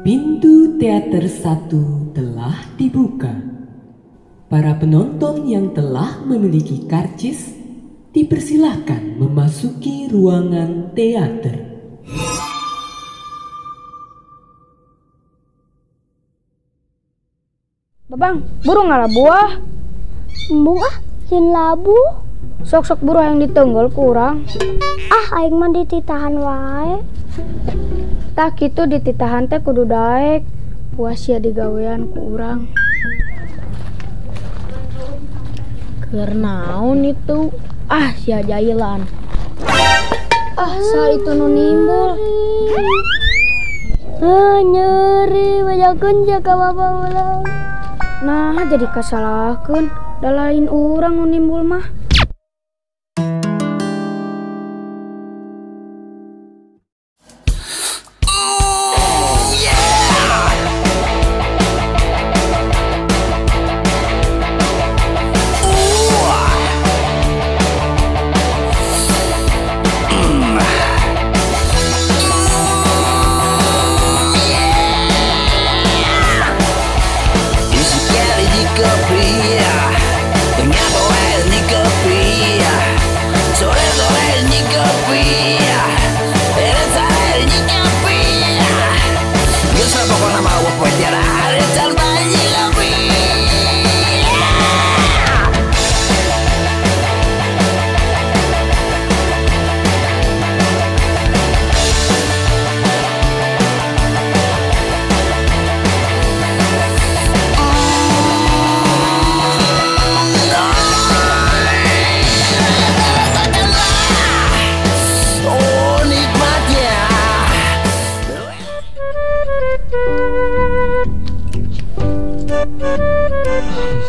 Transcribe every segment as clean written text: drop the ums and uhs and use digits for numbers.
Pintu teater 1 telah dibuka. Para penonton yang telah memiliki karcis dipersilahkan memasuki ruangan teater. Babang, buru ngala buah. Embung ah, sieun labu. Sok-sok buru yang ditenggel kurang. Ah, aing mah dititahan wae. Tah kitu dititahan teh kudu daek. Puas ya digawean ku urang. Keur naon itu? Ah, sia jailan. Ah, saha itu nu nimbul. Ah, nyeri bajakeun sia ka bapak ulah. Nah, jadi kasalahkeun, da lain urang nu nimbul mah.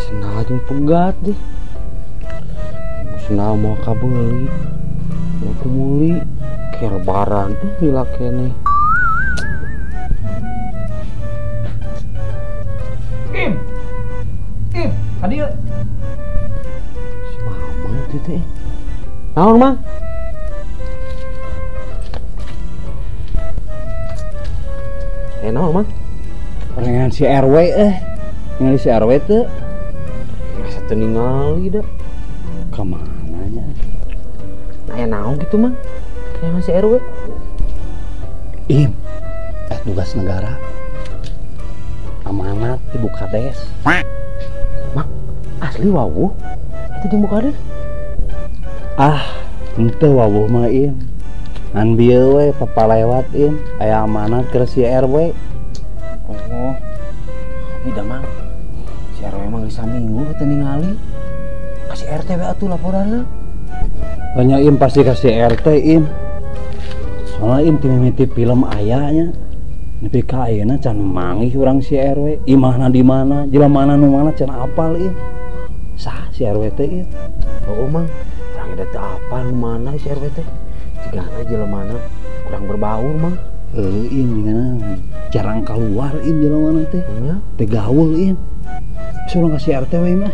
Sendal pegat deh. Sendal mau kabeli, mau kumuli, kayak lebaran gila kene. Im, Im, tadi ya. Si mamang itu teh. Naon mang? Naon mang? Pengen si RW ningali si RW teh. Masa teu ningali da. Kamana nya? Nah, aya naon gitu mang? Kayak si RW. Im, tugas negara. Amanat di Bukades. Mang, asli wawuh? Itu di Bukades? Ah, henteu wawuh mah Im. Ngan bieu we papalewat Im, aya amanat keur si RW. Oh, tapi dah mang, si RW emang geus saminggu teu ningali. Kasih RT we atuh laporanna. Banyak Im pasti kasih RT Im. Soalnya Im timimiti film ayahnya. Nepi ka ayeuna can manggih urang si RW. Imahna di mana, jelemana nu mana can apal Im. Sah si RW teh Im. Oh mang, urang da teu apal nu mana si RW teh. Jigana jelemana kurang berbaur mang. Heuh Im jigana jarang keluar Im jelemana teh. Nya teh gaul Im. Geus urang ka si RT we mah.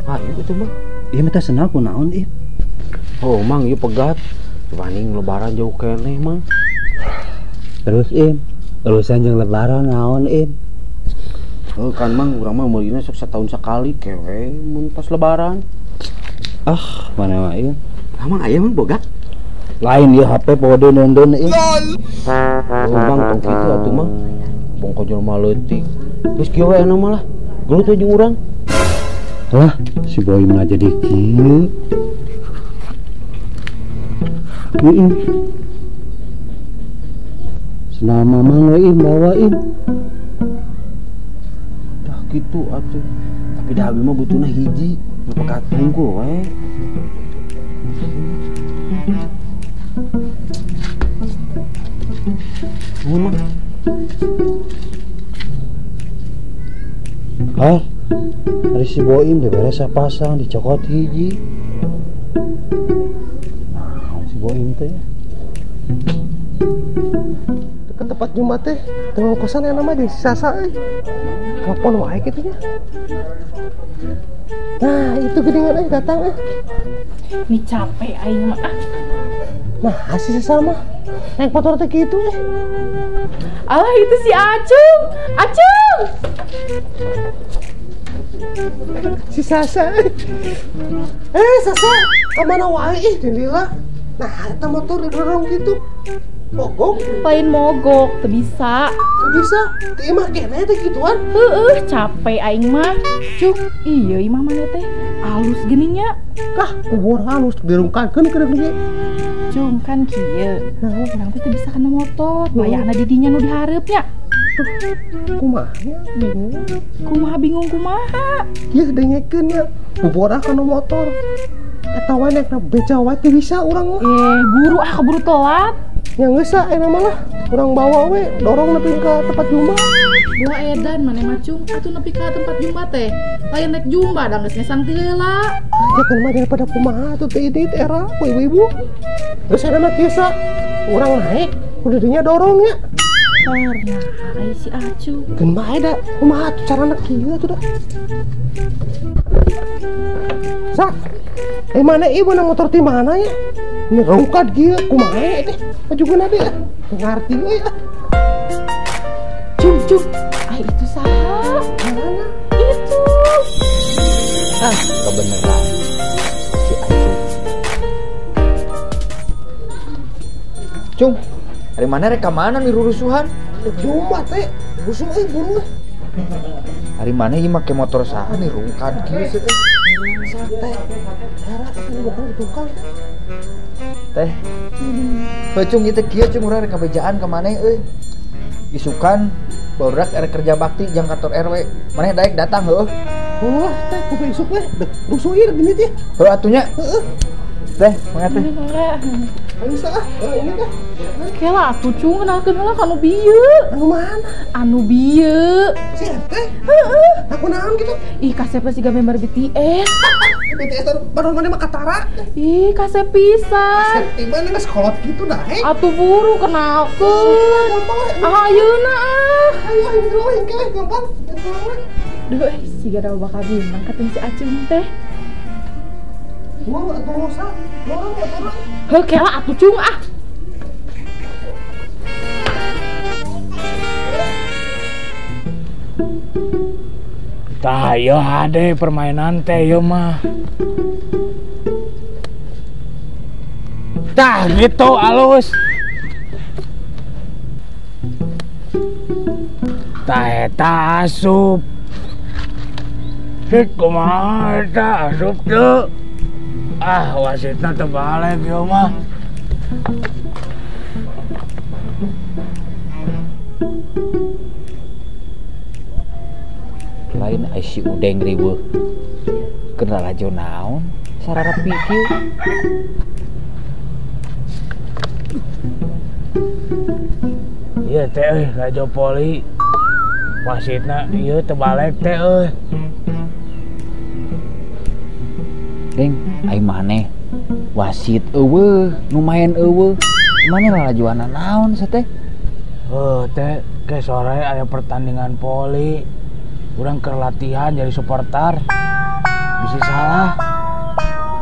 Ayo itu mang. Ieu mah teh sendal kunaon Im? Oh mang, ieu pegat. Dibanding lebaran jauh keneh mang. Terus Im, urusan jeung lebaran naon Im? Oh kan mang, urang mah meulina sok setahun sekali kewe mun pas lebaran. Ah, mana mah Im? Ah mang aya mang boga? Lain ieu HP poho deun-deun Im. Oh mang, tong kitu atuh mang. Bongko jelema leutik. Geus kieu we anu mah lah. Gelut we jeung urang. Lah, si Boy mah jadi kieu. Im. Senama mamang we Im bawa Im. Dah kitu atuh. Tapi dah abi mah butuhna hiji, nu pegat hungkul we. Nuhun mang. Ah, ari si Boim dibere sapasang dicokot hiji. Nah, si Boim teh. Ke tempat Jumat teh, teu kosan yang nama di sasa euy. Telepon wae kitu nya. Nah, itu geningan euy datang euy. Ini capek aing mah ah. Nah, sih sama. Naik motor teh kitu eh. Alah itu si Acung. Acung. Si Sasa. Eh, Sasa, ka mana wae ih lila. Nah, eta motor didorong gitu. Mogok? Lain mogok, teu bisa. Teu bisa. Teu imah keneh teh gituan. Heueuh, capek aing mah. Cuk, iya imah mana teh alus geuning nya. Kah, kubur halus dirungkankeun keur geuning. Cung kan kieu. Nah, urang teh teu bisa kana motor. Wayahna di dinya nu dihareup nya. Tuh, kumaha bingung. Kumaha bingung kumaha? Ieu dengekeun nya, bubora kana motor. Eta wae naik beca wae teu bisa urang mah. Eh, buru ah keburu telat. Ya geus ah enak malah urang bawa we dorong nepi ka tempat jumba. Buah edan maneh mah Cung, atuh nepi ka tempat jumba teh. Lain naik jumba da geus ngesang ti heula. Ya kan mah daripada kumaha atuh teh ini era ku ibu-ibu. Geus enak mah kieu urang naik kudu dinya dorong nya. Karena ai si Acung. Keun bae da kumaha atuh carana kieu atuh da. Sa, mana ieu meunang motor ti mana nya? Ini rungkad kieu kumaha teh? Majukeun deui ah. Teu ngarti euy ah. Cung, cung. Ai itu saha? Mana? Itu. Ah, kebeneran. Si Acung. Cung, dari mana rek ka mana nih rurusuhan? Rek jumba teh. Rusuh euy buru. Hari mana ieu make motor saha nih rungkad kieu sih teh? Teh. Era eta bukan di tukang. Teh. Heuh Cung ieu teh kieu Cung urang rek kabejaan ka maneh euy. Isukan barudak erek kerja bakti jang kantor RW. Maneh daek datang heuh. Wah, teh kudu isuk we. Rusuh ieu gini teh. Heuh atuh nya. Heeh. Teh, mangga teh. Ayo ah, ini teh. Kela atuh Cung kenalkeun heula ka anu bieu. Anu mana? Anu bieu. Si RT? Heeh. Aku naon gitu? Ih, kasep siga member BTS. BTS baru mana mah katara. Ih, kasep pisan. Kasep ti mana geus kolot gitu dah. Atuh buru kenalkeun. Ah, ayeuna ah. Ayo ayo dulu engke gampang. Duh, siga da bakal bintang katen si Acung teh. Wah, atuh rosa. Dorong atuh. Heuh, kela atuh Cung ah. Tah ieu hade permainan teh ieu mah. Tah gitu alus. Tah eta asup. Sik kumaha eta asup teu? Ah wasitna teu balik ieu mah. Lain ai si Udeng riweuh. Kenal aja naon sararapi kieu. Ieu teh euy rajo poli. Wasitna ieu teu balik teh euy. Deng, ai maneh wasit eueuh, nu main eueuh. Maneh lalajuana naon sa teh? Heuh teh, ke sore aya pertandingan poli. Urang keur latihan jadi supporter. Bisi salah.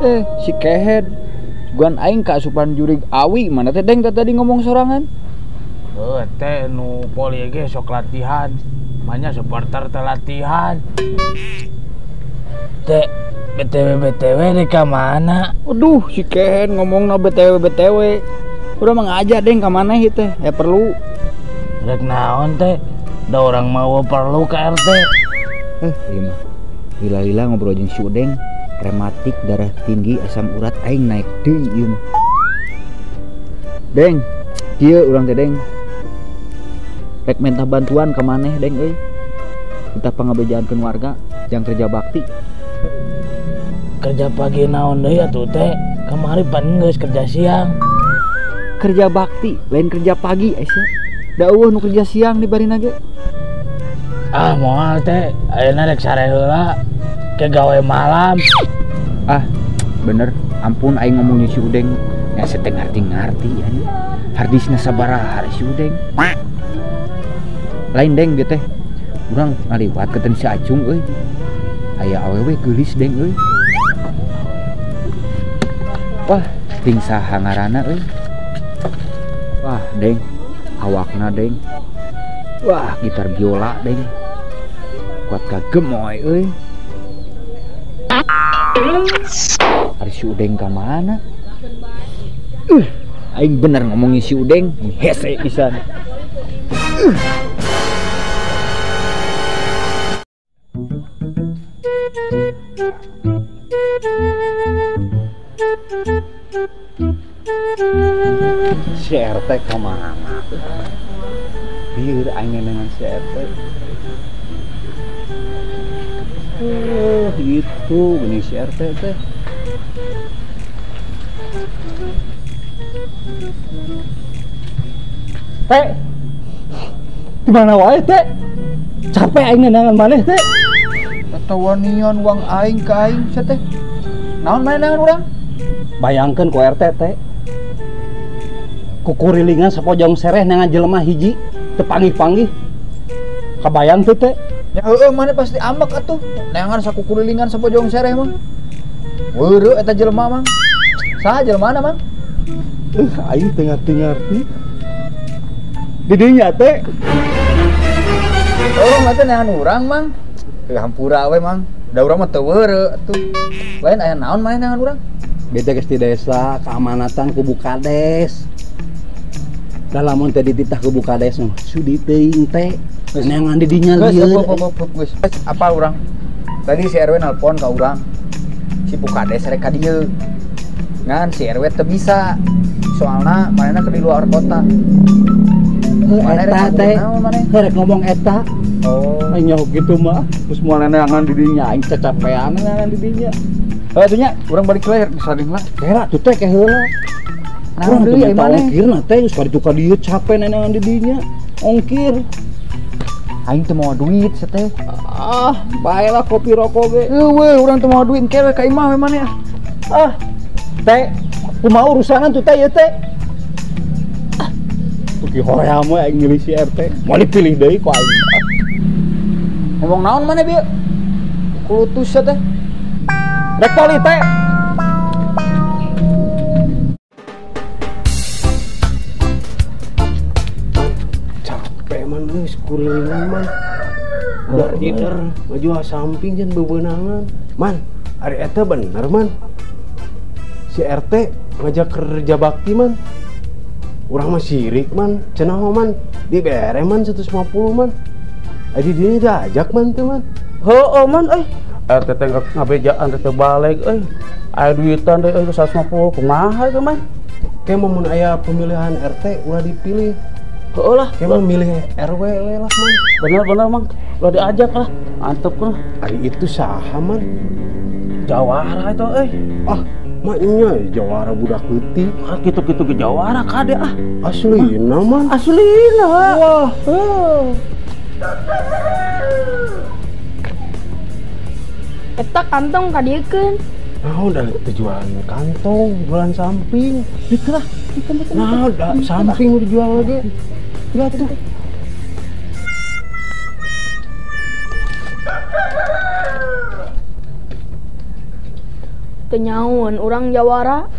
Eh, si kehed. Guan aing kaasupan jurig awi mana teh Deng tadi ngomong sorangan. Heuh teh nu poli ge sok latihan. Manya supporter teh latihan. Teh BTW di ka mana? Aduh, si kehed ngomongna BTW. Urang mah ngaja Deng ka maneh ieu teh. Ya perlu. Rek naon teh? Da urang mau perlu ka RT. Ieu mah. Lila-lila ngobrol jeung si Udeng, rematik, darah tinggi, asam urat aing naik deui ieu mah. Deng, kieu urang teh Deng. Rek minta bantuan ka maneh Deng euy. Kita pangabejaankeun warga jang kerja bakti. Kerja pagi naon deui atuh teh? Kamari pan geus kerja siang. Kerja bakti, lain kerja pagi aya. Da eueuh nu kerja siang di barina ge. Ah moal teh, ayeuna rek sare heula. Ke gawe malam. Ah, bener. Ampun aing ngomongnya si Udeng. Ya teh ngarti-ngarti anjing. Hardisna sabaraha si Udeng. Lain Deng ge teh. Urang ngaliwat ke si Acung euy. Aya awewe geulis Deng euy. Wah, ting saha ngaranna euy. Wah, deng. Awakna deng. Wah, gitar biola deng. Kuat kagemoy euy. Ari si Udeng ka mana? Aing bener ngomongin si Udeng, hese pisan. Si RT kemana? Biar aing dengan si RT. Itu gini si RT teh. Teh, di mana wae teh? Capek aing nenangan maneh teh. Tatawanian uang aing ka aing sia teh. Naon maneh nenangan urang? Bayangkeun ku RT teh. Kukurilingan sapojong sereh nengan jelema hiji teu panggih-panggih. Kabayang teu teh? Ya heueuh maneh pasti ambek atuh. Neangan sakukurilingan sapojong sereh mah. Weureu eta jelema mang. Saha jelemana mang? Aing teu ngarti-ngarti. Di dinya teh. Oh, mah teh neangan urang mang. Heuh hampura we mang. Da urang mah teu weureu atuh. Lain aya naon maneh neangan urang? Beda geus di desa, keamanatan ku Bukades. Da lamun teh dititah ku Bukades mah sudi teuing teh. Neangan di dinya lieur. Geus, apa urang? Tadi si RW nelpon ka urang. Si Bukades rek ka dieu. Ngan si RW teu bisa. Soalna manehna keur di luar kota. Eta teh rek ngomong eta. Oh, aing nyaho kitu mah. Geus moal neangan di dinya, aing cacapean neangan di dinya. Heuh atuh nya, urang balik heula sading lah. Kera tuh teh ke heula. Naon deui ai maneh? Ongkirna teh geus ka ditu ka dieu cape neangan di dinya. Ongkir. Aing teu mawa duit sia teh. Ah, bae lah kopi rokok ge. Eueuh, urang teu mawa duit engke we ka imah we maneh ah. Ah, teh kumaha urusanan tuh teh ieu teh? Ah, tuki hoream we aing milih si RT. Moal dipilih deui ku aing. Ngomong naon maneh bieu? Kulutus sia teh. Rek poli teh. Capek man geus kurilingan man. Dar maju samping jan bebenangan. Man, ari eta bener man. Si RT ngajak kerja bakti man. Urang mah sirik man, cenah man dibere man 150 man. Adi dia diajak man teh man. Heueuh man euy. RT teh ngabejaan teh balik euy. Aya duitan deui euy 150 kumaha itu man. Ke mun aya pemilihan RT ulah dipilih. Heueuh lah, ke mah milih RW we lah man. Bener-bener mang, ulah diajak lah. Antep lah. Ari itu saha man? Jawara itu euy. Ah, maknya jawara budak leutik. Ah kitu-kitu ge jawara kade ah. Aslina man. Aslina. Wah, heuh. Eta kantong kadieukeun. Nah, udah jualan kantong, jualan samping. Itu lah. Nah, udah samping udah dijual lagi. Lihat tuh. Teu nyaun urang jawara.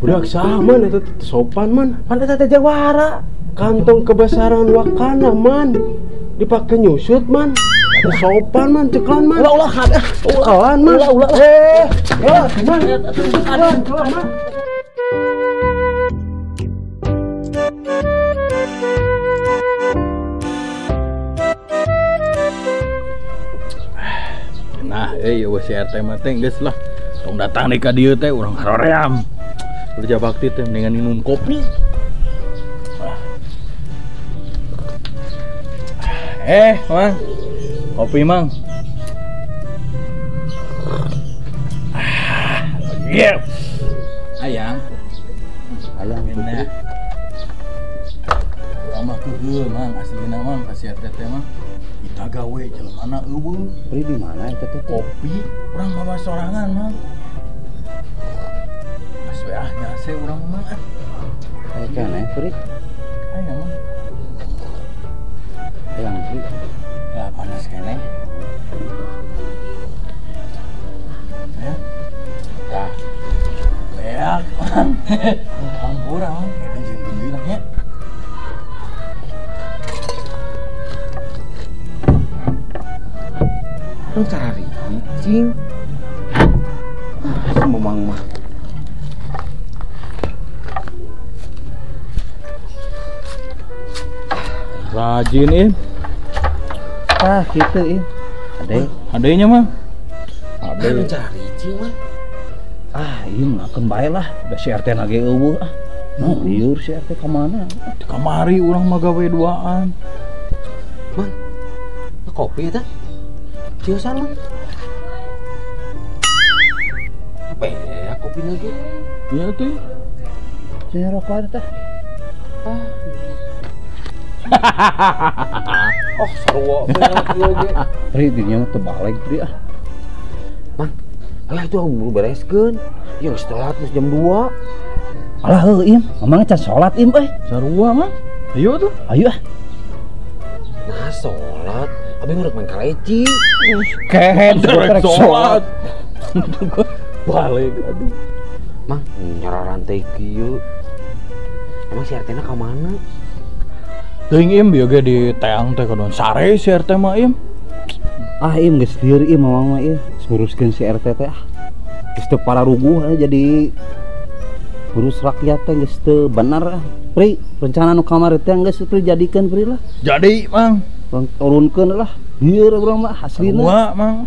Budak sama eta sopan man. Pan eta teh jawara. Kantong kebesaran wakana man. Dipake nyusut man. Sopan man, ceklan man. Ulah ulah kada. Ulah man. Ulah ulah. Eh, man. Ulah, man. Nah, euy si RT mah teh geus lah. Tong datang deui ka dieu teh urang haroream. Kerja bakti teh mendingan minum kopi. Mang. Kopi, Mang. Ah, yeah. Ayang. Ayang enak. Urang mah keuheul, Mang, aslina Mang ka si RT teh mah. Kita gawe jelemana eueuh. Beri di mana eta teh? Kopi urang mah sorangan, Mang. Geus we ah nyase urang mah ah. Aya keneh, Pri. Aya, Mang. Ayang, Pri. Ya panas keneh. Ya. Tah. Beak, Mang. Hampura, Mang. Urang cara ricing. Ah, mamang mah. Rajin Im. Ah, gitu Im. Ade, adenya mah. Ade cara ricing mah. Ah, Im akan bae lah. Da si RT na ge eueuh ah. Nah, lieur si RT ka mana? Di kamari urang mah gawe duaan. Mang, kopi eta? Ciosan mang. Apa ya kopi lagi? Iya tuh. Cenah rokok eta. Ah. Oh, sarua oge. Pri dinya mah teu balik pri ah. Mang, alah itu aku buru bereskeun. Ya geus telat geus jam 2. Alah heuh Im, mamang can salat Im euy. Sarua mang. Ayo tuh. Ayo ah. Nah, salat. Abi mah rek main kaleci. Kehed rek salat. Balik aduh. Mang, nyararantai kieu. Emang si RT-na ka mana? Teuing Im bieu ge di teang teh kadon sare si RT mah Im. Ah Im geus lieur Im mamang mah ieu. Nguruskeun si RT teh ah. Geus teu pararuguh jadi ngurus rakyat teh geus teu bener ah. Pri, rencana nu kamari teh geus Pri jadikeun Pri lah. Jadi, Mang. Urang turunkeun lah. Lieur urang mah aslina. Sarua, Mang.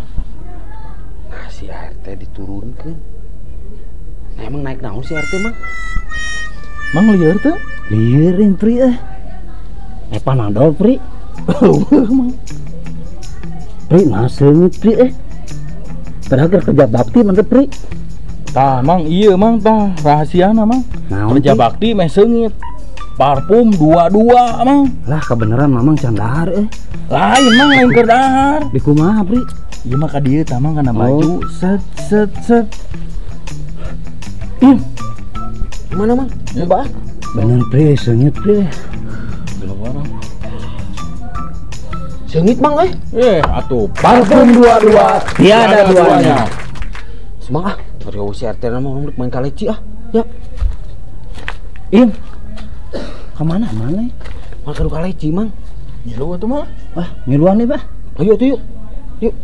Nah, si RT diturunkeun. Nah, emang naik naon si RT, Mang? Mang lieur teh? Lieur Im Pri ah. Panadol Pri. Eueuh, Mang. Pri nah seungit Pri eh. Padahal kerja bakti mah Pri. Tah, Mang, iya Mang tah rahasiana Mang. Naon, kerja Pri? Bakti meh seungit. Parfum 22 Mang. Lah kebenaran Mamang can dahar eh. Lain Mang, lain keur dahar. Di kumaha Pri? Ieu mah ka dieu tah Mang kana baju. Oh. Set set set. Im. Mana Mang? Coba. Bener Pri, seungit Pri. Seungit Mang eh. Eh, atuh parfum 22 tiada duanya. Semang ah, dari si RT na mah urang main kaleci ah. Ya. Im. Kemana mana? Makan ka kaleci Mang. Ngilu atuh mah. Ah, ngiluan nih, Bah. Ayo tuh yuk. Yuk.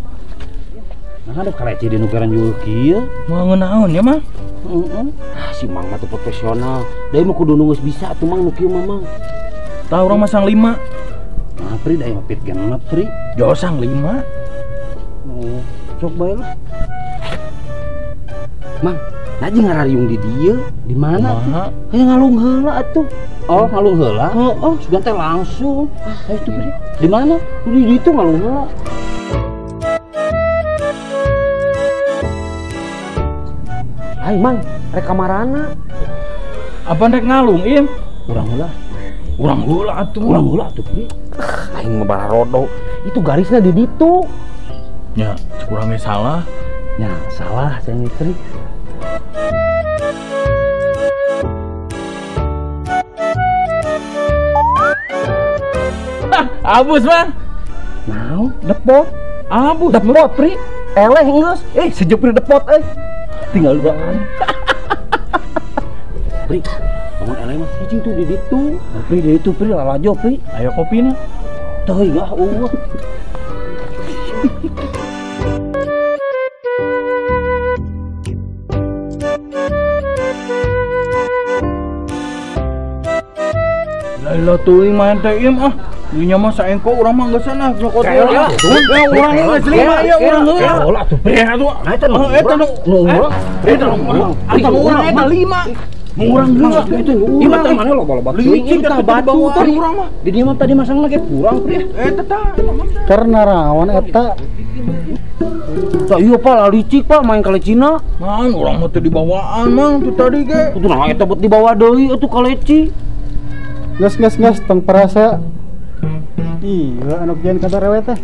Nah, ada kaleci di nugaran juga kieu. Mau ngeunaon ya, Mang? Heeh. Ah, si Mang mah teu profesional. Da mah kudu nu geus bisa atuh Mang nu kieu mah Mang. Tah urang masang 5. Nah, Pri da mah pit genep Pri. Josang 5. Oh, sok bae lah. Mang, nah jeung ngarariung di dieu. Di mana? Kayak ngalung heula atuh. Oh, ngalung heula? Heeh, sugan teh langsung. Ah, itu Pri. Di mana? Di ditu ngalung heula. Hai Mang, rek kamarana? Apa rek ngalung, Im? Urang heula. Urang heula atuh. Urang heula atuh, Pri. Aing mah bararodo. Itu garisnya di ditu. Ya, kurangnya salah. Ya, salah saya Pri. Abus, Mang. Naon? Depot. Abus. Depot, Pri. Eleh geus. Eh, sejuk Pri depot euy. Tinggal duaan. Pri, bangun eleh mah cicing tuh di ditu. Pri di ditu Pri lalajo Pri. Ayo kopina. Teuing ah eueuh. Lah teuing main teh Im ah. Dinya mah saengko urang mah geus sana nyokot heula. Ya urang geus lima ya urang heula. Heula atuh Pri. Atuh. Nah eta nu eta nu nu urang. Eta nu urang. Eta nu urang eta 5. Nu urang heula. Itu nu urang teh mana loba-loba licin tah batu teh urang mah. Di dieu mah tadi masang lagi kurang Pri. Eta tah. Karena rawan eta. Tah iya Pak, lah licik Pak main kalecina. Man urang mah teu dibawaan Mang tuh tadi ge. Atuh nah eta buat dibawa deui atuh kaleci. Geus geus geus tong perasa. Iya, anu jangan kata rewet teh.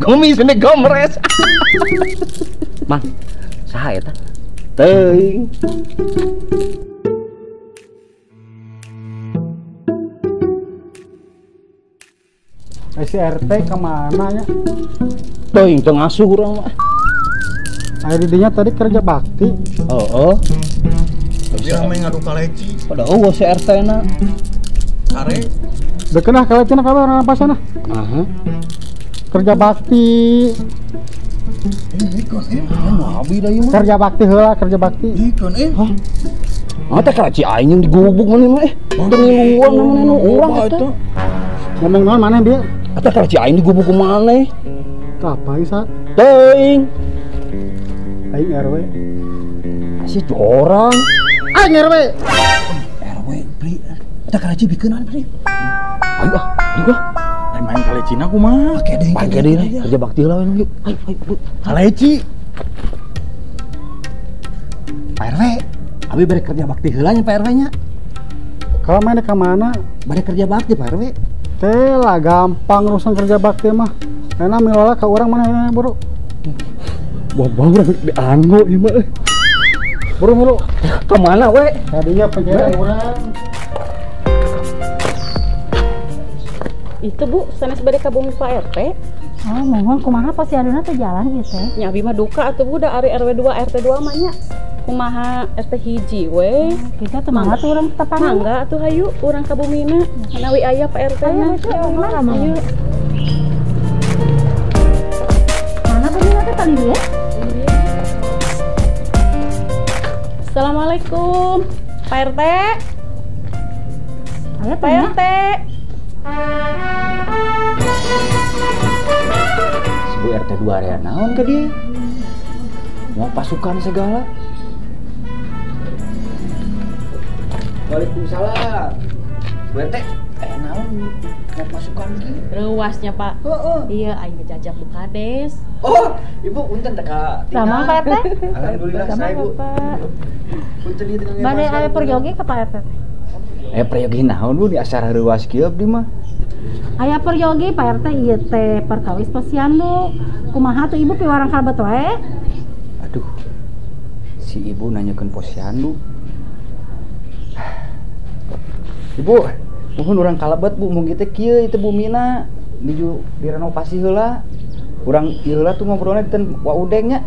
Kumis ini gomres. Mang, saha eta? Teuing. Si RT kemana ya? Teuing teu ngasuh urang mah. Ayo didinya tadi kerja bakti. Heeh. Tapi rame ngadu kaleci. Pada eueuh si RT na. Sare. Dekeun ah kalecina kabeh urang rampasan ah. Heeh. Kerja bakti. Kerja bakti heula, kerja bakti. Hah? Ah teh kalaci aing yang digubuk maneh mah eh. Teu ngiluan maneh nu urang eta. Ngomong naon maneh bieu? Eta kalaci aing digubuk ku maneh. Apa isa? Teuing. Aing RW. Si jorang. Aing RW. RW beli. Eta kalaci bikeunan beli. Ayo ah, ayo ah. Main kalecina kumaha? Pake deui, pake deui kerja bakti heula we yuk. Ayo, ayo. Kaleci. Pak RW, abi bade kerja bakti heula nya Pak RW nya. Kalau main ka mana? Bade kerja bakti Pak RW. Teh lah gampang urusan kerja bakti mah. Enak milola ka urang mana buru. Wah, urang dianggo ieu mah. Buru milu. Ka mana we? Tadinya penjara urang. Itu Bu, sanes bade ka bumi Pak RT. Oh, mohon kumaha posyanduna teh jalan ieu teh. Nya abi mah duka atuh Bu da ari RW 2 RT 2 mah nya. Kumaha RT hiji we. Kita teh mangga tuh urang tepangan. Mangga atuh hayu urang ka bumina. Manawi aya Pak RT na. Ayo. Mana bumina teh tadi ya? Assalamualaikum Pak RT. Ayo Pak RT. Si Bu RT 2 area naon ke dia? Mau pasukan segala. Waalaikumsalam. Bu RT, naon mau pasukan ki? Reuasnya Pak. Heeh. Iya, aing ngejajak Bu Kades. Oh, Ibu punten teh ka. Damang Pak RT. Alhamdulillah saya Bu. Punten ieu teh. Bade aya peryogi ka Pak RT. Peryogi naon Bu di acara reuas kieu abdi mah. Aya peryogi Pak RT ieu teh perkawis posyandu. Kumaha tuh Ibu piwarang kalebet wae? Aduh. Si Ibu nanyakeun posyandu. Ibu, mohon urang kalebet Bu, mung kieu teh kieu ieu teh bumina nuju direnovasi heula. Urang ieu heula tuh ngobrolna diten Wa Udeng nya.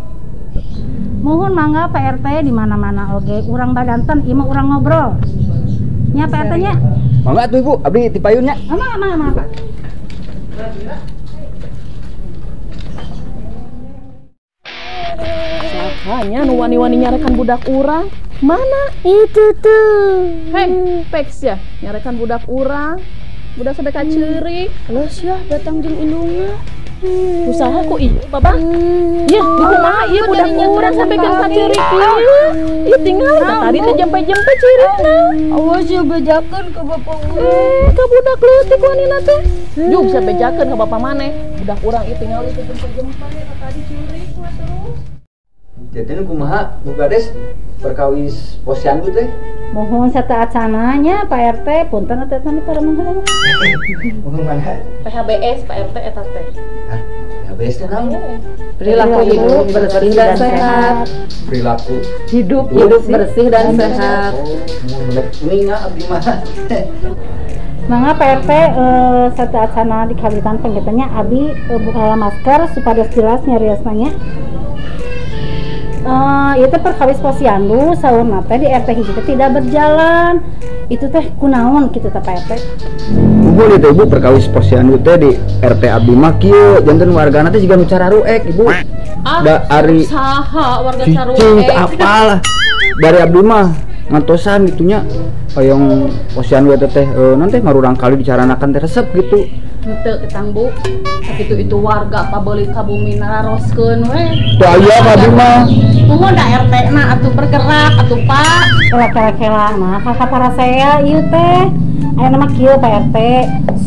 Mohon mangga Pak RT di mana-mana oge urang badanten ieu mah urang ngobrol. Nya Pak RT nya. Mangga atuh Ibu, abdi ti payun nya. Mangga, mangga, mangga Pak. Sahanya nu wani-wani nyarekan budak urang. Mana? Itu tuh. Hei, peks ya, nyarekan budak urang. Budak sampai ka ceurik. Geus ya datang jeung indungna. Usaha ku ieu, Babah. Ieu, di kumaha ieu budak urang sampai ka ceurik ieu. Ieu tinggal tadi teh jempe-jempe ceurikna. Awas ya bejakeun ka bapak urang. Ka budak leutik wanina teh. Jug sia bejakeun ka bapak maneh. Budak urang ieu tinggal itu jempe-jempe tadi ceurik mah terus. Jadi kumaha Bu Kades perkawis posyandu teh? Mohon sateuacanna nya Pak RT, punten atuh eta para mangga. Mohon mangga. PHBS Pak RT eta teh. Hah? PHBS teh naon? Perilaku hidup bersih dan sehat. Perilaku hidup bersih dan sehat. Oh, mun ninga abdi mah. Mangga Pak RT sateuacanna di kawitan panggitannya abi buka masker supaya jelas nyariosna nya. Itu perkawis posyandu saurna teh di RT hiji teh tidak berjalan. Itu teh kunaon kitu teh Pak RT? Ibu itu Ibu perkawis posyandu teh di RT abdi mah kieu janten wargana teh jiga nu cararuek Ibu. Ah, da ari saha warga caruek. Cicing teu apal. Dari abdi mah ngantosan gitunya hoyong posyandu eta teh nanti marurang kali dicaranakan teh resep gitu. Henteu ketang Bu. Sakitu itu warga pabeuli ka bumi naroskeun we. Teu aya ka abdi mah. Muhun da RT na atuh bergerak atuh Pak. Kela-kela nah ka parasea ieu teh. Aya nama kieu Pak RT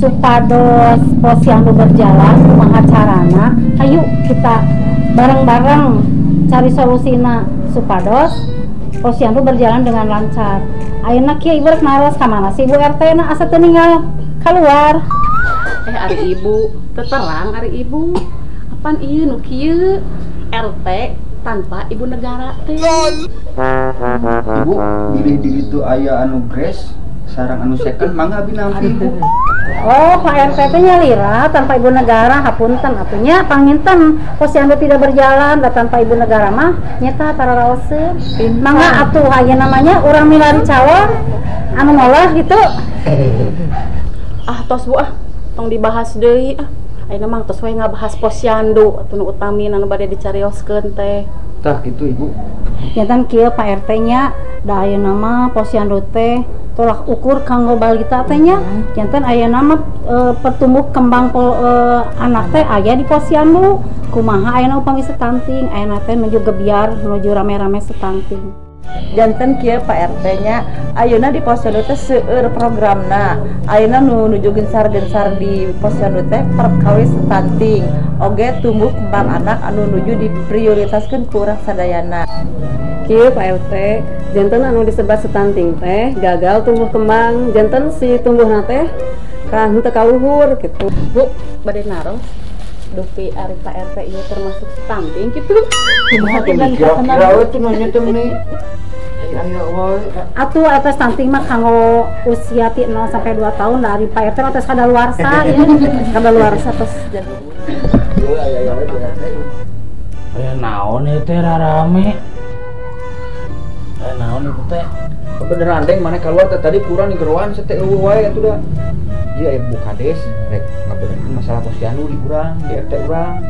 supados posyandu berjalan kumaha carana? Hayu kita bareng-bareng cari solusina supados posyandu berjalan dengan lancar. Ayeuna kieu ibu rek naros ka mana sih Ibu RT na asa teu ninggal keluar. Ari ibu, terang ari ibu. Apaan ieu nu kieu? RT tanpa ibu negara teh. Ibu, bilih di ditu aya anu grace sareng anu second mangga abi nampi Ibu. Oh, Pak RT teh nyalira tanpa ibu negara hapunten atuh nya panginten posyandu tidak berjalan da tanpa ibu negara mah nyeta tararaoseun. Mangga atuh aya namanya urang milari calon anu ngolah gitu. Ah tos Bu ah, tong dibahas deui ah. Ayeuna mah tos we ngabahas posyandu atuh nu utamina nu bade dicarioskeun teh. Tah kitu Ibu. Janten kieu Pak RT nya, da ayeuna mah posyandu teh tolak ukur kanggo balita teh nya. Janten ayeuna mah pertumbuh kembang anak teh aya di posyandu. Kumaha ayeuna upami stunting, ayeuna teh nuju gebiar, nuju rame-rame stunting. Janten kieu Pak RT nya, ayeuna di posyandu teh seueur programna. Ayeuna nu nuju gencar-gencar di posyandu teh perkawis stunting, oge tumbuh kembang anak anu nuju diprioritaskeun ku urang sadayana. Kieu Pak RT, janten anu disebat stunting teh gagal tumbuh kembang, janten si tumbuhna teh kan henteu kaluhur gitu. Bu, bade naros dupi ari Pak RT ieu termasuk stunting gitu. Kumaha tuh kira-kira we tuh nanya teh meni. Ayo wae. Atuh eta stunting mah kanggo usia ti 0 sampai 2 tahun da ari Pak RT mah tos kadaluarsa ya. Kadaluarsa tos jadi. Aya we Bu RT. Aya naon ieu teh rarame? Aya naon ieu teh? Beneran deng mana keluar teh tadi kurang di geroan teh eueuh wae atuh da. Ieu aya Bu Kades rek ngabenerkeun masalah posyandu di urang, di RT urang.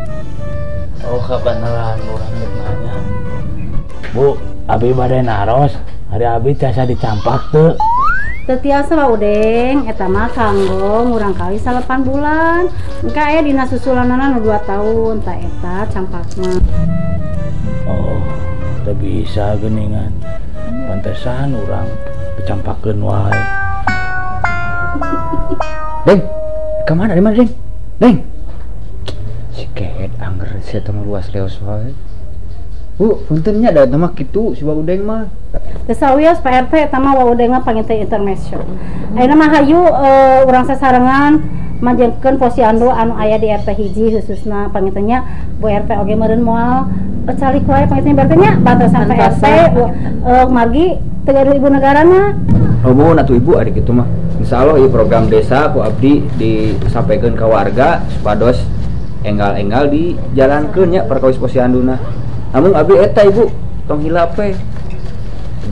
Oh, kabeneran urang rek nanya. Bu, abi bade naros, ari abi tiasa dicampak teu? Teu tiasa Pak Udeng, eta mah kanggo murang kali 8 bulan. Engke aya dina susulanana nu 2 tahun, tah eta campak mah. Oh, teu bisa geuningan. Pantesan urang dicampakeun wae. Deng, ka mana di mana Deng? Deng. Si kehed angger sia teh mah luas leos wae. Bu, punten nya da mah kitu si Wa Udeng mah. Teu sawios Pak RT eta mah Wa Udeng mah panginten intermezzo. Ayeuna mah hayu urang sasarengan majengkeun posyandu anu aya di RT hiji khususna panginten nya Bu RT oge meureun moal calik wae panginten berarti nya batasan Pak RT margi teu gaduh ibu negarana. Oh, muhun atuh Ibu ari kitu mah. Insyaallah ieu program desa ku abdi disampaikan ke warga supados enggal-enggal dijalankeun nya perkawis posyanduna. Namun abdi eta Ibu tong hilap we.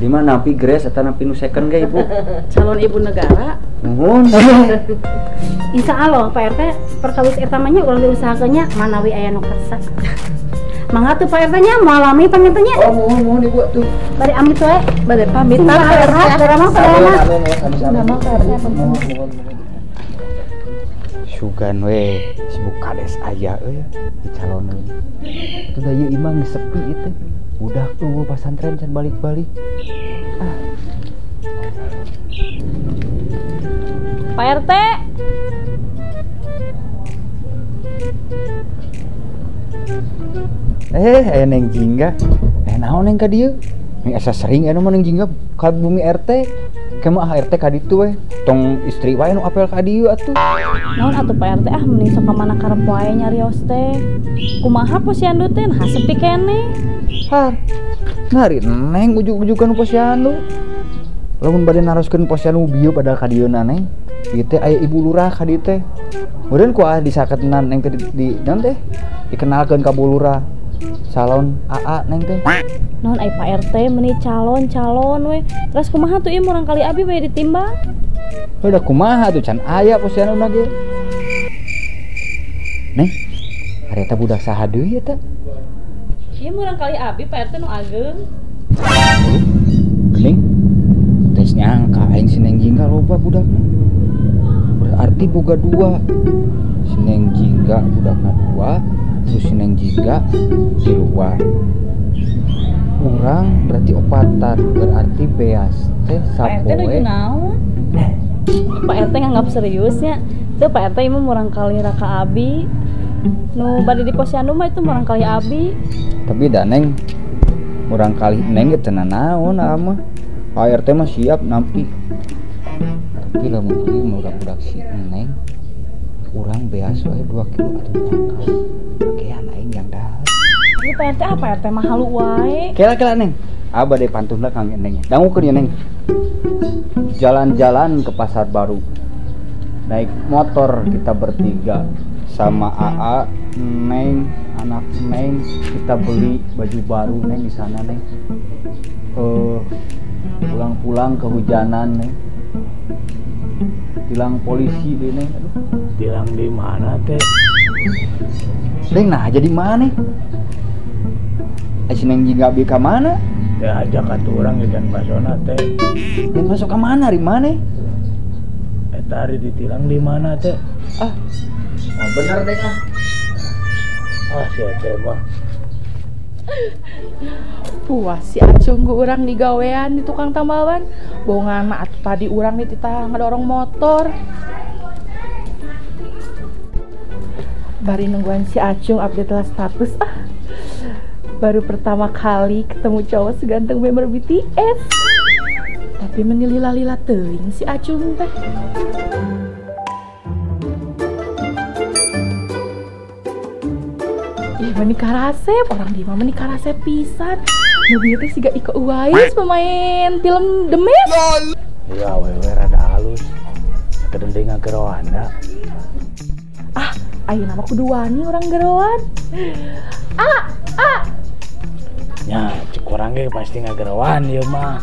Di mana nampi grace atau nampi nu second ge Ibu? Calon ibu negara. Nuhun. Insya Allah Pak RT perkawis eta mah nya urang diusahakeun nya manawi aya nu kersa. Mangga tuh Pak RT nya moal lami panginten nya. Oh muhun muhun Ibu tuh. Bade amit we. Bade pamitan Pak RT. Daramang sadayana. Sami-sami. Sugan we si Bu Kades aya euy dicaloneun. Atuh da ieu imah geus sepi ieu teh. Budak tuh pasantren can balik-balik. Ah. Pak RT. Aya Neng Jingga. Naon Neng ka dieu? Neng asa sering anu mah Neng Jingga ka bumi RT. Kemah RT ka ditu we. Tong istri wae nu apel ka dieu atuh. Naon atuh Pak RT ah mending sok ka mana karep wae nyarios teh. Kumaha posyandu teh nah sepi keneh. Har. Nari Neng ujug-ujugan posyandu. Lamun bade naroskeun posyandu bieu padahal ka dieuna Neng. Ieu teh aya ibu lurah ka dieu teh. Meureun ku ah disaketenan Neng teh di naon teh? Dikenalkeun ka bu lurah. Calon AA Neng teh. Naon ai Pak RT meuni calon-calon we. Terus kumaha tuh ieu murang kali abi we ditimbang? Udah kumaha tuh can aya posyanduna ge. Neng, ari eta budak saha deui eta? Ieu murang kali abi Pak RT nu ageung. Geuning. Teh nyangka aing si Neng Jingga loba budakna. Berarti boga dua. Si Neng Jingga budakna dua, terus si Neng Jingga di luar. Urang berarti opatan, berarti beas teh sapoe. Pak RT nganggap seriusnya. Tuh Pak RT ieu murang kali raka abi. Nu bade di posyandu mah itu murang kali abi. Tapi da Neng murang kali Neng ge teu nanaon mah. Pak RT mah siap nampi. Tapi lamun ieu mah budak si Neng urang beas wae 2 kilo atuh nyangka. Kakean aing yang dahar. Ieu Pak RT ah Pak RT mah halu wae. Kela-kela Neng. Abah deh pantun lah Kang Neng. Dangukeun ya Neng. Jalan-jalan ke pasar baru. Naik motor kita bertiga sama AA, Neng, anak Neng, kita beli baju baru Neng di sana Neng. Pulang-pulang kehujanan Neng. Ditilang polisi deh, Neng. Aduh. Tilang di mana teh? Neng nah jadi mana? Si Neng juga bi ka mana? Teh aja kata orang ikan basona teh. Neng masuk ke mana di mana? Eta hari ditilang di mana teh? Ah, oh, bener deh ah. Ah si teh mah. Puas si Acung ku urang digawean di tukang tambalan. Bongan mah atuh tadi urang dititah ngadorong motor. Bari nungguan si Acung update lah status ah. Baru pertama kali ketemu cowok seganteng member BTS. Tapi menilila-lila teuing si Acung teh. Ih, menikah rasep, orang di mah menikah rasep pisan. Nu bieu teh siga Iko Uwais pemain film The Mask. Iya, awewe rada halus. Sakedeng ngageroan da. Ah, ayeuna mah kudu wani urang geroan. Ah, ah. Ya, cek urang ge pasti ngageroan ieu mah.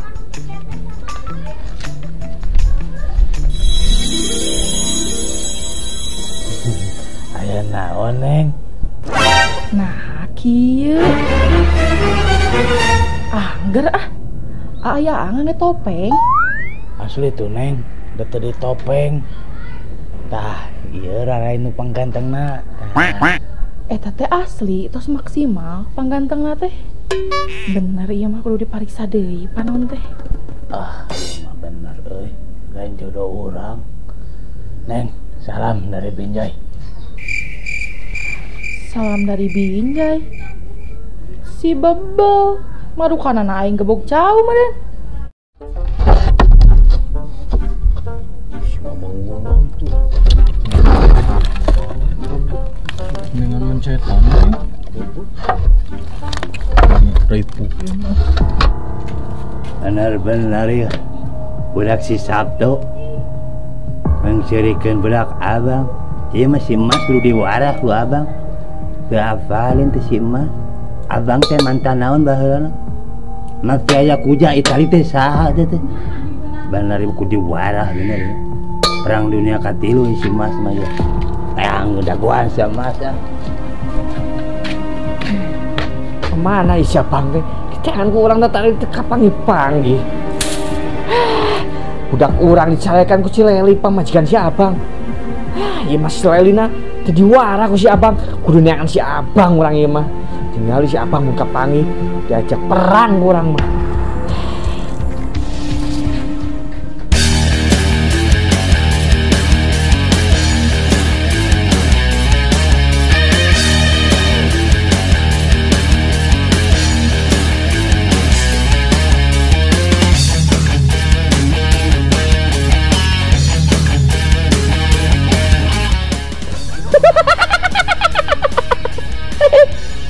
Aya naon, Neng? Nah, kieu. Angger ah. Aya angan topeng. Asli tuh, Neng, da teu ditopeng. Tah, ieu rarain nu panggantengna. Eta teh asli tos maksimal panggantengna teh. Bener ieu mah kudu dipariksa deui panon teh. Ah, ieu mah bener euy. Lain jodoh urang. Neng, salam dari Binjai. Salam dari Binjai. Si bebel, marukanana aing gebok jauh meureun. Si mamang ngomong tuh. Dengan mencetan nih. Ribu. Benar-benar ya. Budak si Sabto mengsirikeun budak abang. Ieu mah si Mas kudu diwarah ku abang. Teu hafalin teh si Mas. Abang teh mantan naon baheulana? Mafia Yakuza Itali teh saha teh teh. Bener kudu diwarah bener ya. Perang dunia katilu si Mas mah ya. Yang jagoan si Mas ya. Kemana isi abang teh? Jangan ku urang tadi teh kapanggih-panggih. Budak urang dicarekan ku si Leli pamajikan si abang. Ieu mah si Lelina teu diwara ku si abang, kudu neangan si abang urang ieu mah. Tinggal si abang mun kapanggih diajak perang ku urang mah.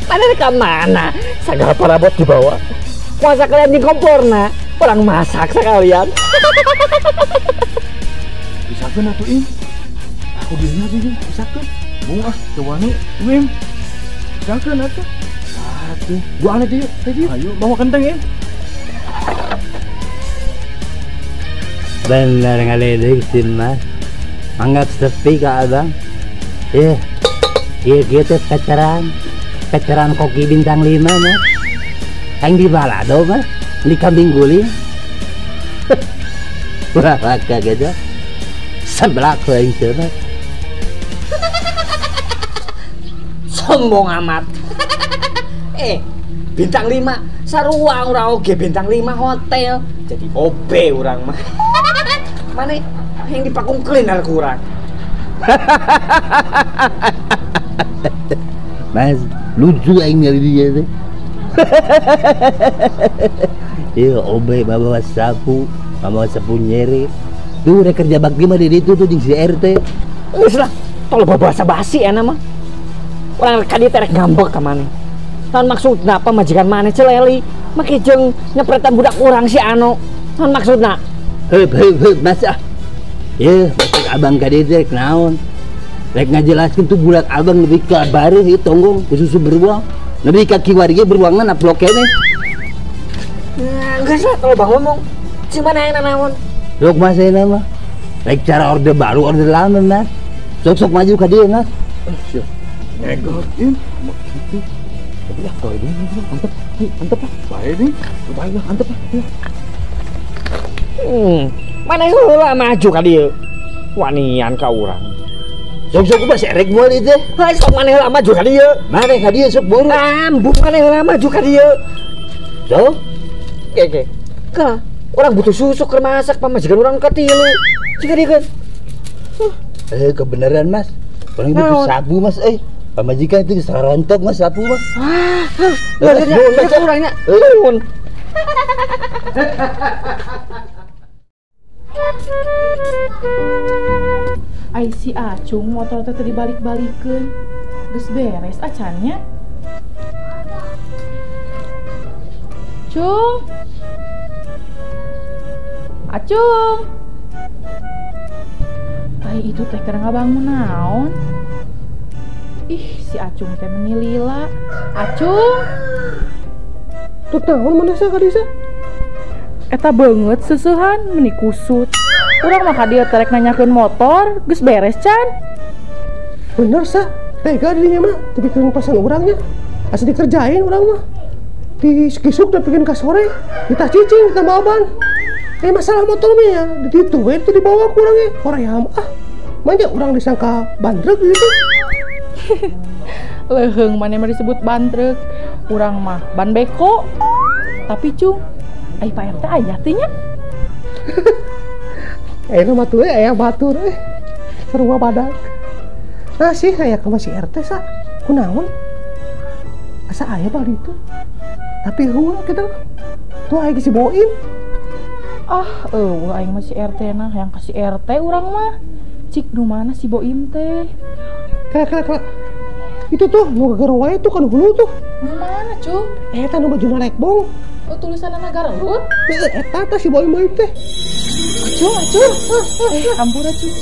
Mana ke mana? Segala perabot dibawa. Masa kalian di kompor nah? Orang masak sekalian. Bisakeun atuh ing. Aku dieu atuh bisakeun. Bung ah teu wani Wim. Bisakeun atuh. Atuh, gua aneh dieu, teh dieu. Ayo bawa kenteng ing. Bener ngaledek si Mas. Anggap sepi ka abang. Ieu kieu teh veteran. Veteran koki bintang 5 mah. Aing di balado mah, di kambing guling. Wah, kaget gitu. Seblak aing teh mah. Sombong amat. Bintang 5 sarua urang oge bintang 5 hotel. Jadi OB urang mah. Mana yang dipakung kuliner ku urang. Mas, lucu aing dari dia teh. Iya, obe bawa sapu nyeri. Tuh rek kerja bakti mah di ditu tuh jeung si RT. Geus lah, tong loba basa basi eta mah. Urang ka dieu teh rek ngambek ka maneh. Naon maksudna pamajikan maneh Celeli make jeung nyepretan budak urang si Ano. Naon maksudna? Heup heup heup mas ah. Yeuh, maksud abang ka dieu teh rek naon? Rek ngajelaskeun tuh budak abang lebih ka bareuh ieu tonggong ku susu beruang. Lebih ka kiwari ge beruangna naplok keneh. Nah, geus lah tong loba ngomong. Cing maneh hayang naon? Dok mas ayeuna mah. Rek cara orde baru orde lama Mas. Sok-sok maju ka dieu Mas. Siap. Ngegot Im. Gitu. Tapi ya kau ini mantep, mantep lah. Baik nih, baik lah, mantep lah. Mana heula maju ka dieu? Wanian ka urang. Sok-sok mah serek moal ieu teh. Heuh, sok mana heula maju ka dieu? Mana ka dieu sok buru. Ambung mana heula maju ka dieu? Sok. Oke. Ka, urang butuh susu keur masak pamajikan urang ka tilu. Cik dieu kan. Kebenaran Mas. Urang butuh sabu Mas euy. Pamajikan itu sarontok Mas sapu mah. Ah, heuh, urangnya. Nuhun. Ai si Acung motor teh dibalik-balikeun. Geus beres acannya. Cung. Acung. Ai itu teh keur ngabangun naon? Ih, si Acung teh meni lila. Acung. Tuh naon maneh sa ka dieu? Eta beungeut seuseuhan meni kusut. Urang mah ka dieu teh rek nanyakeun motor, geus beres can. Bener sa, tega dirinya mah, tapi bikin pasan urangnya. Asa dikerjain urang mah. Di kisuk dan bikin ka sore, ditah cicing ditambah ban. Masalah motor mah ya, di ditu we itu dibawa ku urangnya. Hoream ah. Banyak urang disangka bandrek gitu. Leuheung maneh mah disebut bandrek, urang mah ban beko. Tapi Cung, ai Pak RT aya teh nya? Ayeuna mah tuh aya batur sarua badak. Nah sih aya ka si RT sa, kunaon? Asa aya bali itu. Tapi heueuh kitu. Tuh aya si Boim. Ah, eueuh aing mah si RT nah, yang ka si RT urang mah. Cik nu mana si Boim teh? Kala. Itu tuh nu geger wae tuh kan hulu tuh. Nu mana, Cung? Eta nu bajuna rekbong. Oh, tulisanna Garut? Heeh, eta teh si Boim teh. Acung, Acung. Ampura, Cung.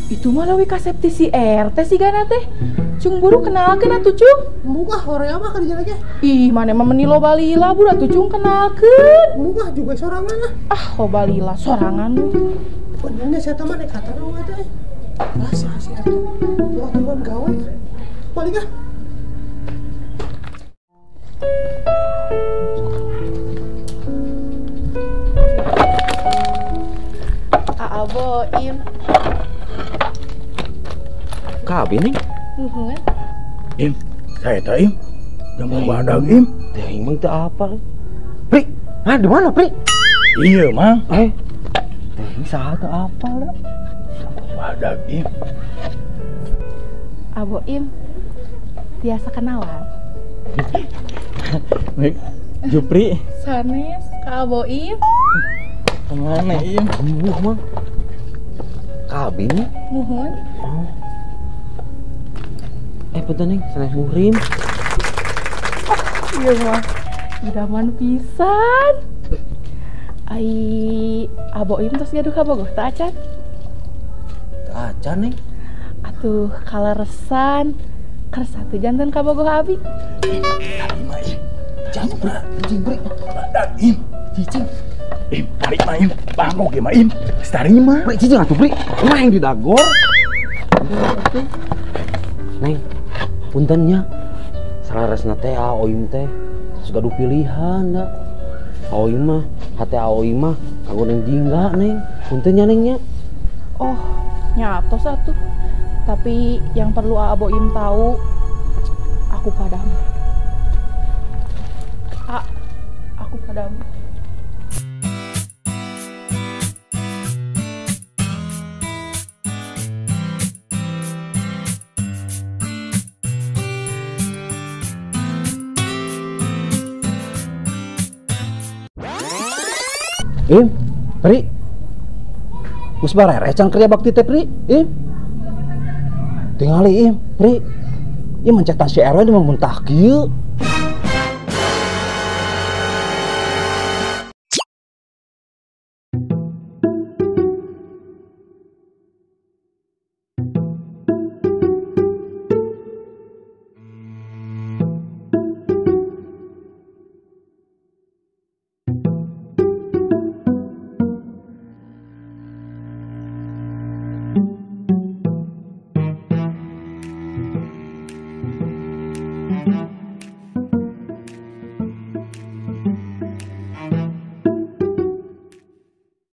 Itu mah leuwih kasep ti si RT sigana teh. Cung buru kenalkeun atuh, Cung. Mungah hoream mah ka dieu ge. Ih, maneh mah meni loba lila buru atuh Cung kenalkeun. Mungah juga sorangan lah. Ah, loba lila sorangan. Benernya saya mah nekatan mah teh. Lah si RT. Wah, tuan gawe. Balik ah. Aa Boim. Kabi nih. Nuhun. Im, saya teh Im. Jamu badag Im. Teh emang teh apa? Pri, nah di mana Pri? Iya, Mang. Teh ini saha teh apa lah? Jamu badag Im. Abo Im, tiasa kenalan. Baik, Jupri. Sanes, ka Abo Im. Kemana Im? Buh, Mang. Kabi nih. Nuhun. Oh. Punten neng, sanes muhrim. Oh, iya mah. Idaman pisan. Ai Abo Im tos gaduh kabogoh teu acan? Teu acan neng. Atuh kaleresan kersa teu janten kabogoh abi. Tadi mah Im. Jambra, jambri, badan Im, cicing. Im, tarik mah Im, bangkok ya mah Im, tarima. Pri, cicing atuh Pri, neng di dagor. Neng, puntennya, selaresna teh Aoim teh, gaduh pilihan da. Aoim mah, hate Aoim mah, kanggo neng jingga neng, puntennya nengnya. Oh, nyatos atuh. Tapi yang perlu Aa Boim tahu, aku padamu. A, aku padamu. Im, Pri, geus barere can kerja bakti teh Pri, Im. Tingali Im, Pri. Ieu mencetan si RW mah muntah kieu.